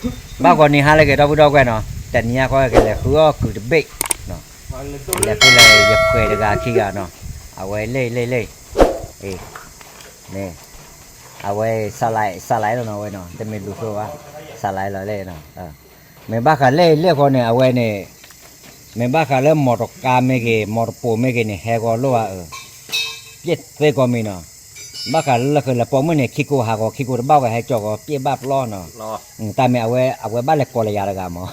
ဘၣ်ဂီၤနံၤဟါလၢက့ၤ ဒီပုၢ်ဒီဝဲၢ်နီၤ, တနံၤအံၤဃီကလဲၤဃုအီၣ်ကုၤတဘ့ၣ်, လဲၤဃုလၢယပှဲၤတဂၤခံဂၤနီၤ, အဝဲလ့ၣ်လ့ၣ်လ့ၣ်, အဝဲ စးလၢလီၤနီၤ အဝဲနီၤ တမ့ၢ်လူၤသိဘၣ်, စးလၢလီၤလ့ၣ်နီၤ, မ့ၢ်ဘၣ်ဃးလ့ၣ်လ့ၣ်ဃီန့ၣ် အဝဲန့ၣ် မ့ၢ်ဘၣ်ဃးလၢမီၢ်တကါမ့ၢ်ဂ့ၤ မီၢ်တပိာ်မ့ၢ်ဂ့ၤန့ၣ် ဟဲဂီၤလိၣ်ဧါ, ပျဲၢ်သ့ကီးမံၤနီၤ, ဘၣ်ဃးလၢလၢဃုာ်လၢပိာ်မုၣ်န့ၣ် ခံကိးဟးဂီၤ ခံကိးတဘၣ်ဝဲ ဟဲကၠီၤဂီၤ ပျဲၢ်ဘၣ်ပျီနီၤ, တၢ်မ့ၢ်အဝဲ အဝဲဘၣ်လဲၤကိးလၢယၤတဂၤမး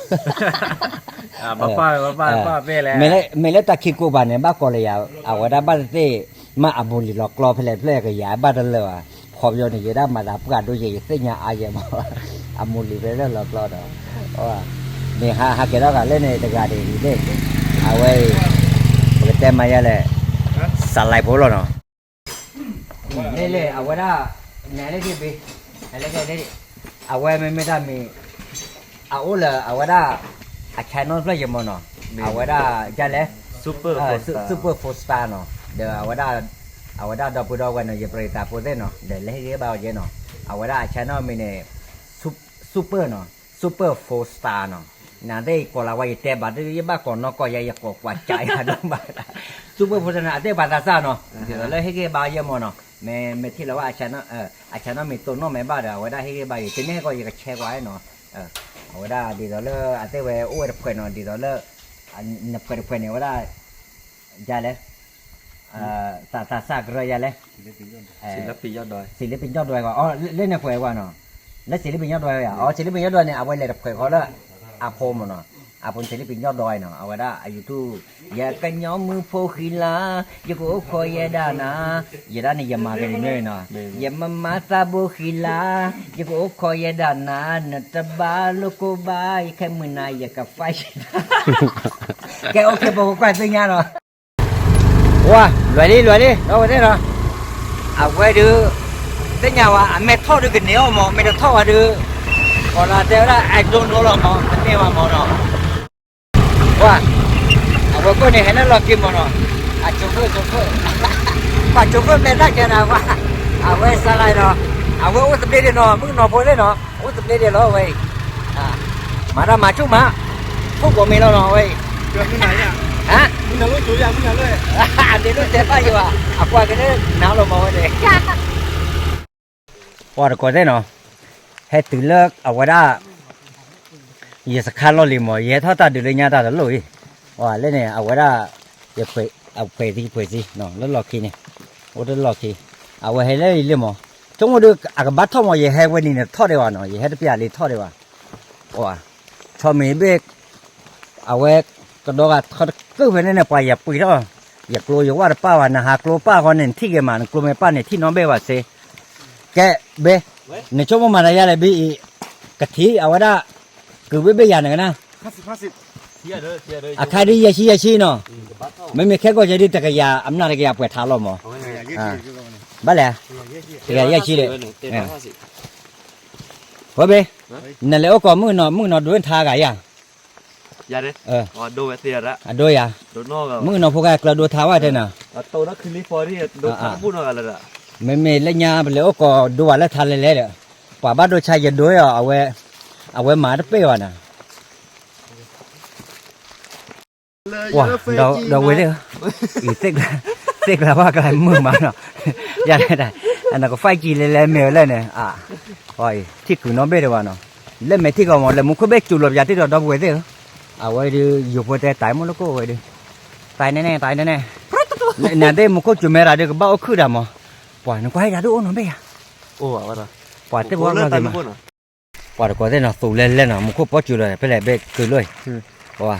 မ့ၢ်လၢတၢ်ခံကိးဘၣ်န့ၣ် ဘၣ်ကိးလၢယၤ, အဝဲဒၣ်ဘၣ်တသ့ၣ်, မ့ၢ်အမိၢ်လံၤလီၤကျီဖဲလဲၣ်ဖဲလဲၣ်ကယၤဘၣ်တလၢာ်ဘၣ်, ခီပညီန့ၣ် ယဲဒၣ်မၤသးပှၢ်ဒိယဲ ယသ့ၣ်ညါအါယဲမး, အမိၢ်လံၤဖဲလဲၣ်လီၤကျီဒီး, န့ၣ်ဟးကဲထီၣ်ဂၤလၢန့ၣ်တဂၤဒ်အံၤသ့ၣ်, အဝဲအံၤ, ပကတဲမၤယဲလဲၣ်, စးလၢဖိလီၤနီၤ လ့ၣ်လ့ၣ် အဝဲဒၣ်, နဲလၢက့ၤဘ့ၣ်, အဝဲမ့မ့ၢ်တၢ်မံၤ, အအိၣ်လၢအဝဲဒၣ်, အ channel တဖျၢၣ်ယမီၤနီၤ, အဝဲဒၣ်, ဒ်လဲၣ်, Super Four Star နီၤ, ဒီးအဝဲဒၣ်, အဝဲဒၣ်ဒီပုၢ်ဒီဝဲၢ်နီၤ ယပရံသးဖိသ့ၣ်နီၤ ဒီးလၢဟ့ၣ်ဂံၢ်ဘါအီၤယဲနီၤ, အဝဲဒၣ်အ channel မံၤန့ၣ်, Super နီၤ, Super Four Star နီၤ, နသ့ၣ်ကိးလၢဝဲယတဲဘၣ်ဒ်ယဘၣ်ကိးနီၢ်ကီၢ်ယဲ ယကိးကွၢ်ကးယၤဒိၣ်မး, Super Four Star န့ၣ် အတဲပာ်သးစၢ်နီၤ, ဒ်သိးလၢဟ့ၣ်ဂံၢ်ဘါယဲမီၤနီၤ, မ့ၢ်ထံၣ်လီၤဝဲ အ channel မံၤတိၢ်နီၣ်မ့ၢ်ဘၣ်ဒီး အဝဲဒၣ်ဟ့ၣ်ဂံၢ်ဘါယဲ တန့ၢ်ကီး ယကဆဲးကွၢ်နီၤ, အဝဲဒၣ်ဒ်သိးလၢအတဲဝဲအိၣ်ဝဲတဖှဲးနီၤ ဒ်သိးလၢ, နဖှဲးတဖှဲးန့ၣ် အဝဲဒၣ်, ဒ်လဲၣ်, သးသးစၢ်ကရၢယၤလဲၣ်, စံးလပံၤညီၣ်ဒွဲ, လၢနဖှဲးဝဲနီၤ, လၢစံးလပံၤညီၣ်ဒွဲယၤ, အီ စံးလပံၤညီၣ်ဒွဲန့ၣ် အဝဲလဲၤတဖှဲးဃီလၢ, အဖိမးနီၤ, အဖိန့ၣ်စံးလပံၤညီၣ်ဒွဲနီၤ အဝဲဒၣ်အ YouTube ယကညီမုၣ်ဖိဃံလၤ, ယကအိၣ်ခိးယဲဒၣ်နၤ, ယဲဒၣ်န့ၣ်ယမၤက့ၤန့ၣ်နီၤ, ယမမါသးဘိဃံလၤ, ယကအိၣ်ခိးယဲဒၣ်နၤ, နတဘၣ်လိၣ်ကိၢ်ဘၣ်, ယခဲမုၢ်နၤယကဖးယဲဒၣ်, ကဲ OK ပကကွၢ်သ့ၣ်ညါနီၤ ဝါ, လွဲလံ လွဲလံ ဒီပုၢ်ဝဲၢ်သ့ၣ်နီၤ, အဝဲဒုး, သ့ၣ်ညါဝဲ အမ့ၢ်ထီၣ်ဒုးကန့ၢ်အီၤမး မ့ၢ်တထီၣ်ဝဲဒုး, ကိးလီၤတဲဝဲဒၣ် I don't know လီၤမး တန့ၢ်ဝဲမးနီၤ, ဝါ, အဝဲကိးန့ၣ်ဟဲလၢလီၢ်ခံမးနီၤ, အကၠိဖၢၣ်ကၠိဖၢၣ်, ပှၤကၠိဖၢၣ်မ့ၢ်တၢ်ကဲနၤဝါ, အဝဲစးလါနီၤ, အဝဲအိၣ်သဘျ့ဒံးနီၤ မုၣ်ကနီၤဖိသ့ၣ်နီၤ အိၣ်သဘျ့ဒံးလီၤဝဲအံၤ မၤတၢ်မၤဆူၣ်မး, ခိၣ်ကိးမ့ၢ်လီၤနီၤဝဲအံၤ, မုၢ်နၤလၢ, အဒ့ဒိၣ်တဲဘၣ်ယၤ, အကွၢ်က့ၤလၢနၤလီၤမးဝဲန့ၣ်, ပှၤတကိးသ့ၣ်နီၤ, ဟဲတုၤလၢအဝဲဒၣ်, ယစခါလီၢ်လံၤမး ယဟဲထီၣ်တၢ်ဒုးလၢညါတၢ်တလိၣ်အံၤ, လၢန့ၣ် အဝဲဒၣ်, ယဖှဲးသံဖှဲးသံ, လၢလီၢ်ခံန့ၣ်, အိၣ်တလီၢ်ခံ, အဝဲဟဲလၢအံၤလံမး, ဆိကမိၣ်ဒုးအကဘၣ်ထီၣ်မး ယဟဲဝဲနံၤန့ၣ်ထီၣ်ဒံးဘၣ်နီၤ ယဟဲတပျၢ်လံထီၣ်ဒံးဘၣ် ဆီမံၤဘ့ၣ်, အဝဲ, ကဒီဂၤခီတကုၢ်ဖဲန့ၣ်န့ၣ် ပှၤယပှ့ၤထီၣ်, ယကျိယဝၣ်တပၣ်ဘၣ် နဟးကျိပၣ်ဃီန့ၣ် နထံၣ်က့ၤမး နကျိမ့ၢ်ပၣ်န့ၣ် ထံၣ်နီၣ်ဘ့ၣ်ဘၣ်စ့, ကဲ, ဘ့ၣ်, နဆိကမိၣ်မၤတၢ်ယါလဲၣ်ဘ့ၣ်အံၤ, ကထံၣ်အဝဲဒၣ်, ကုၤဘ့ၣ်ဘ့ၣ်ယၤန့ၣ်ကနၣ် အခါဒ်ယဲၢ်ဆံယဲၢ်ဆံနီၤ, မ့မ့ၢ်ခဲကိာ်ယဲဒ်တကယၤ အမျးတကယၤပှဲၤထးလီၤမး, ဘၣ်လဲၣ်, တကယၤယဲၢ်ဆံလဲၣ်, ဝဲဘ့ၣ်, နလဲၤအိၣ်ကိးမုၣ်ကနီၤ မုၣ်ကနီၤဒိထါဂၤယၤ, အဒိယၤ, မုၣ်ကနီၤဖိခါကျၢၤဒိထါဝဲတဲနၤ, မ့မ့ၢ်လၢညါပလဲၤအိၣ်ကိးဒိဝဲလၢထါလဲၤလဲၣ်ဒီး, ပှၤဘၣ်ဒိဆါယဒိအီၤ, အဝဲမၤတပ့ၢ်ဘၣ်နၤ ပှၤ, ဒီးဝဲသ့ၣ်, သ့ၣ်ကျါဘၣ်ကျါမုာ်မးနီၤ, ယၤ, နက five G လဲၤလဲၤမ့ၢ်ဝဲလဲၣ်န့ၣ်, ထံၣ်ကုၤနီၣ်ဘ့ၣ်ဒံးဘၣ်နီၤ, လၢမဲာ်ထံၣ်ကီးမး လဲၤမူခိၣ်ဘ့ၣ်စူၤလီၤပယၤတ့ၢ်ဒီးဒီပုၢ်ဝဲၢ်သ့ၣ်ဧၢ, အဝဲဒုးယိၤဖိတဲတၢ်မ့ၢ်လၢကိၣ်ဝဲဒုး, တၢ်နဲၣ်နဲၣ် တၢ်နဲၣ်နဲၣ်, နသ့ၣ်မူခိၣ်စူၤမဲရၤဒုးကဘၣ်အိၣ်ခုၣ်ဒၣ်မး, ပှၤနကွၢ်ဟဲဒၣ်ဒုးအိၣ်နီၣ်ဘ့ၣ်ယၤ, ပှၤသ့ၣ်ဝဲကလီၤက့ၤမး ပှၤတကိးသ့ၣ်နီၤ သူးလဲလဲနီၤ မူခိၣ်ပိာ်စူၤလီၤ ဖဲလဲၣ်ဘ့ၣ်ကုၤလိၣ်အံၤ,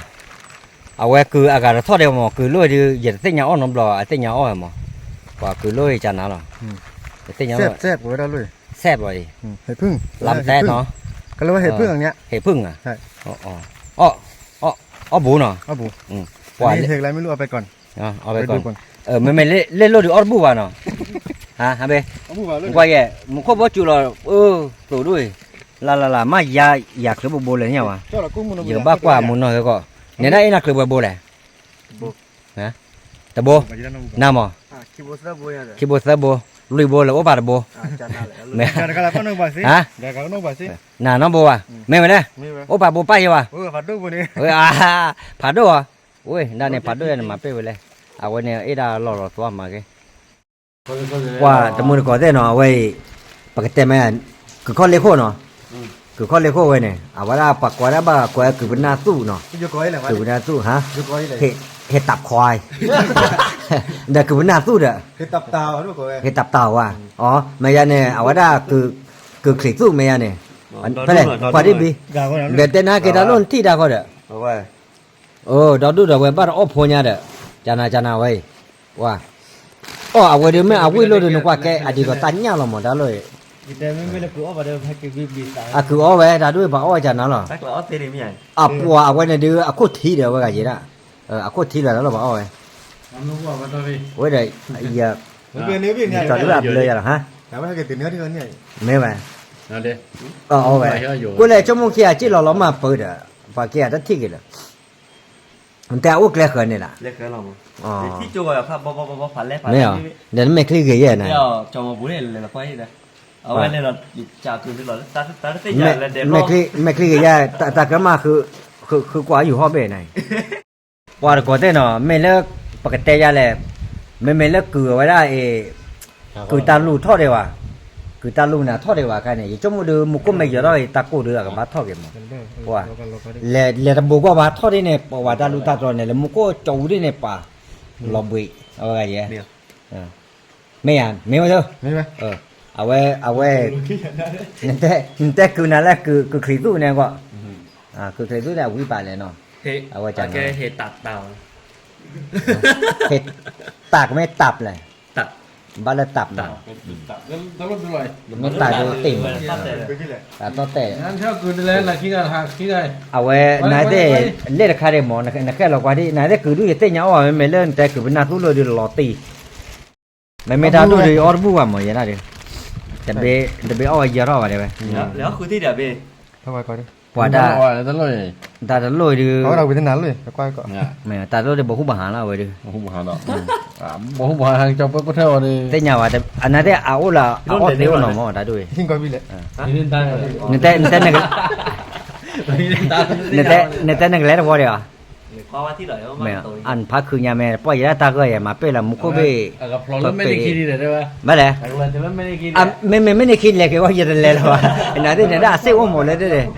အဝဲကုၤအဂၤတထီၣ်ဒံးမး ကုၤလိၣ်အံၤဒုး ယတသ့ၣ်ညါအီၣ်နီတဘျီ အသ့ၣ်ညါအီၣ်ဝဲမး, ပှၤကုၤလိၣ်အံၤကနၤလီၤ, တသ့ၣ်ညါ, စဲးပလီၤအံၤ, လါမတဲနီၤ, ဟ့ၣ်ဖုၣ်ဧါ, အီၣ်ဘူးနီၤ, ပှၤ မ့မ့ၢ်လ့ၣ်လိၣ်ဒုးအီၣ်တဘူၣ်ဘၣ်နီၤ, ဟဘ့ၣ်, ကွၢ်ယဲၢ် မူခိၣ်ပိာ်စူၤလီၤ, အၢ, သိးဒိၣ်အံၤ, လၢ်လၢ်လၢ် မ့ၢ်ယၤ ယၤချုးဘိဘိလဲၣ်ညါဝဲ, ယကဘၣ်ကွၢ်မူနီၢ်ဂ့ၤကီး, နဲဒၣ်အ့ၣ်နၤချုးဘိဘိလဲၣ်, တဘိ, နၤမး, ခံဘိသၢဘိ, လွံၢ်ဘိလၢအိၣ်ဖးတဘိ, မ့ၢ်, ဟါ, နနီၢ်ဘိဘၣ်, မ့ၢ်ဝဲလဲၣ်, အိၣ်ဖးဘိပၢ်ယဲဘၣ်, ဖးဒိၣ်အီၤ, ဝဲဒၣ်န့ၣ် ဖးဒိၣ်ယဲန့ၣ် မၤပ့ၢ်ဝဲလဲၣ်, အဝဲန့ၣ် အဲၣ်ဒၣ်လီၤလီၤသွါမၤက့ၤ ပှၤတမုၢ်တကိးသ့ၣ်နီၤ အဝဲအံၤ, ပကတဲမ့ၢ်, ကုာ်ခီၣ်လ့ၢ်ခိၣ်နီၤ, ကုာ်ခီၣ်လ့ၢ်ခိၣ်ဝဲန့ၣ် အဝဲဒၣ်ပှၤကိးဒၣ်ဘၣ်ကိးဝဲကုာ်ပနၢ်သူၣ်နီၤ, ကုာ်ပနၢ်သူၣ်ဟါ, ဟ့ၣ်တၢ်ခွါ, ဒီးကုာ်ပနၢ်သူၣ်ဒီး, ဟ့ၣ်တၢ်ပတၢ်ဝဲ, အမ့ၢ်ယၤန့ၣ် အဝဲဒၣ်, ကုာ်ချံးသူၣ်မ့ၢ်ယၤန့ၣ်, ဖဲလဲၣ်, ပှၤဒ်ဘံ, ဒီးတဲနၤက့ၤတၢ်လိၣ်နထံၣ်တၢ်ဃီဒီး ဒီဒူၣ်ဒီးဝဲဘၣ်တအီၣ်ဖိညါဒီး, ကနၤကနၤဝဲအံၤ, အီၣ်အဝဲဒုးမ့ၢ်အဝံၣ်လိၣ်ဒီးနကွၢ်ကဲအဒံးကီးတၢ်ညၣ်လီၤမးတၢ်လိၣ်အံၤ, အကုာ်အီၣ်ဝဲတၢ်ဒုးပှၤအီၣ်ဝဲကနၤလီၤ, အပှၤအဝဲန့ၣ်ဒုးအခိၣ်ထံးဒီးဝဲဂၤယဲဒၣ်, အခိၣ်ထံးလီၤတၢ်လိၣ်ပှၤအီၣ်ဝဲ, ဝဲဒီး, ယတၢ်ဒုးအဘျၢယၤလီၤဟါ, မ့ၢ်ဝဲ, အီၣ်ဝဲ, ကိးလဲၣ်ဆိကမိၣ်ခံဂၤစ့ၢ်လီၤလီၤမၢ်ပၢၤဒီး, ပှၤက့ၤအတထံၣ်က့ၤလၢ နတဲအအိၣ်ကျဲဃၢၤန့ၣ်လီၤ, မ့ၢ်, ဒီးနမဲာ်ချံဂ့ၤယဲၢ်န့ၣ်, မဲာ်ချံဂ့ၤယဲၢ်, တၢ်ကမၣ်, ဃုကွၢ်ယူၤဟီၣ်ဘ့ၣ်န့ၣ်, ပှၤတကိးသ့ၣ်နီၤ မ့ၢ်လၢ, ပကတဲယၤလဲၣ်, မ့မ့ၢ်လၢကုာ်အဝဲဒၣ်အံၤ, ကုာ်တၢ်လူၤထီၣ်ဒံးဘၣ်, ကုာ်တၢ်လူၤန့ၣ်ထီၣ်ဒံးဘၣ်ခါန့ၣ် ယဆိကမိၣ်ဒီးမူခိၣ်မ့ၢ်ယီၤထီၣ်အံၤ တၢ်ကိၢ်ဒီးအကဘၣ်ထီၣ်က့ၤမး, ပှၤ, လဲၤတဘိကွၢ်ဘၣ်ထီၣ်ဒ်န့ၣ် ပဝဲတၢ်လူၤတၢ်တြီၤန့ၣ် လၢမူခိၣ်ကၠီအူဒ်န့ၣ်ပာ်, လီၤဘှံး, အဝဲဂၤယဲ, မ့ၢ်ဧါ, မ့ၢ်ဝဲ, အဝဲ, အဝဲ, နတဲကုာ်နၤလၢ ကုာ်ချံးသူၣ်န့ၣ်ကီး, ကုာ်ချံးသူၣ်န့ၣ်အဝံပာ်လဲၣ်နီၤ, အဝဲ, ဟ့ၣ်, တၢ်ကမ့ၢ်တၢ်ပျဲၢ်, ဘၣ်လၢတၢ်ပျဲၢ်, မ့ၢ်တၢ်ဒိတ့ၢ်မး, တၢ်တီတဲာ်, အဝဲ, နသ့ၣ်, လဲၣ်တခါဒံးမး နဃဲလီၤကွၢ်ဒ် နသ့ၣ်ကုာ်ဒုးယသ့ၣ်ညါအီၣ်ဘၣ် မ့မ့ၢ်လၢနတဲကုာ်ပနၢ်သူၣ်လိာ်ဒီးလီၤတံၢ် မ့မ့ၢ်တၢ်ဒိၣ်ဒီးအီၣ်တဘူၣ်ဘၣ်မး ယဲဒၣ်ဒီး, တဘ့ၣ်အီၣ်ဝဲယဲထီၣ်ဘၣ်တဲဝဲ, ပှၤတၢ်, တၢ်တလိၣ်ဒီး, တၢ်တလိၣ်ဒီးဘဟူဘဟးလီၤဝဲဒီး, သ့ၣ်ညါဘၣ်, အနသ့ၣ်အအိၣ်လၢအအီၣ်သ့အိၣ်နီၤမး တၢ်ဒိၣ်အံၤ, နတဲနကလဲၤတဝီဒီး, မ့ၢ်အနဖးခုညါမ့ၢ် ပှၢ်ယဲဒၣ်တၢ်ဂၢၢ်ယဲ မၤပ့ၢ်လၢမူခိၣ်ဘ့ၣ်, ဘၣ်လဲၣ်, မ့မ့ၢ်မ့ၢ်န့ၣ်ခံလဲၤက့ၤဝဲ ယတလဲၤလၢၤဘၣ်, နသ့ၣ်န့ၣ်ဒၣ်အစ့ၣ်အိၣ်မးလၢတဲတဲ, မ့ၢ်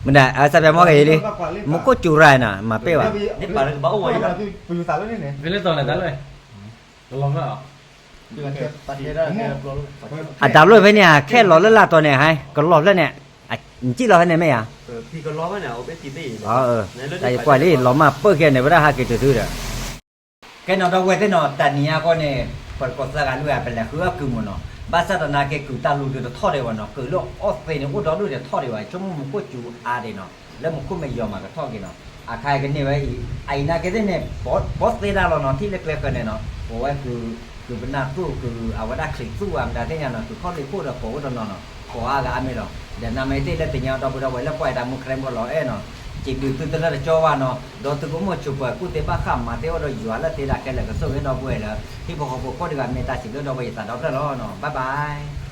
ဒၣ်အစၢ်ပျဲမီၢ်က့ၤလံ, မူခိၣ်စူၤရၤနီၤ မၤပ့ၢ်ဘၣ်, အတၢ်လိၣ်ဖဲန့ၣ် အခဲလီၤလၢလာ်တီၤန့ၣ် ဟဲကလီၤဖျၢၣ်န့ၣ်, နစံၣ်လီၤဖဲန့ၣ်မ့ၢ်ဧါ, တၢ်ယကွၢ်လံ လီၤမၢ်ပၢၢ်ကဲန့ၣ် ဝဲဒၣ်ဟးက့ၤတုၤသုဒီး ကဲနီၤ ဒီပုၢ်ဝဲၢ်သ့ၣ်နီၤ တနံၤအံၤအဂီၢ်န့ၣ် ပတကိးသၢဂၤလွံၢ်ဂၤ ပလဲၤဃုအီၣ်ကုာ်မးနီၤ, ဘၣ်ဆၣ်သနာ်က့ ကုာ်တၢ်လူၤဒုးတထီၣ်ဒံးဘၣ်နီၤ, ကုာ်လၢအီၣ်သ့န့ၣ် အိၣ်ဒီဒူၣ်ဒံးထီၣ်ဒံးဘၣ်, ဆိကမိၣ်မူခိၣ်စူၤအါဒံးနီၤ, လၢမူခိၣ်မ့ၢ်ယီၤမးကထီၣ်က့ၤနီၤ, အခါအံၤကန့ၢ်ဝဲအံၤ အအံၤနာ်က့သ့ၣ်န့ၣ် ဘီသ့ဒၣ်လီၤနီၤ, ထံၣ်လၢကျဲဃၢၤန့ၣ်နီၤ, ပဝဲကုာ်, ကုာ်ပနၢ်သူၣ် ကုာ်အဝဲဒၣ်ချံးသူၣ်ဧါ မတၤသ့ၣ်ညါနီၤ, ကုာ်ခီၣ်လ့ၢ်ခိၣ်ဒီးကိးအိၣ်တနီၤနီၤ, ကိးအါဂၤအါမ့ၢ်လီၤ, ဒီးနမ့ၢ်တ့ၢ်လၢသ့ၣ်ညါဒီပုၢ်ဒီဝဲၢ်လၢပှၤအံၤတၢ်မူခရံာ်ဖိလီၤအဲၣ်နီၤ, စံးဘျုးသုတလၢတကၠီဘၣ်နီၤ, ဒီးသုကအိၣ်မူဆိးပၢၤ ကူၣ်သ့ဘၣ်ဃး မၤသ့အိၣ်ဒီးယွၤလၢသ့ဒၣ်ခဲလၢာ် ကဆိၣ်ဂ့ၤဒီပုၢ်ဝဲၢ်လၢ ဟံၣ်ဖိဃီဖိကိးဒံးဂၤ မ့ၢ်တၢ်စံးဘျုးဒီပုၢ်ဝဲၢ် ယသးဒီဖျၢၣ်လီၤနီၤ, bye bye.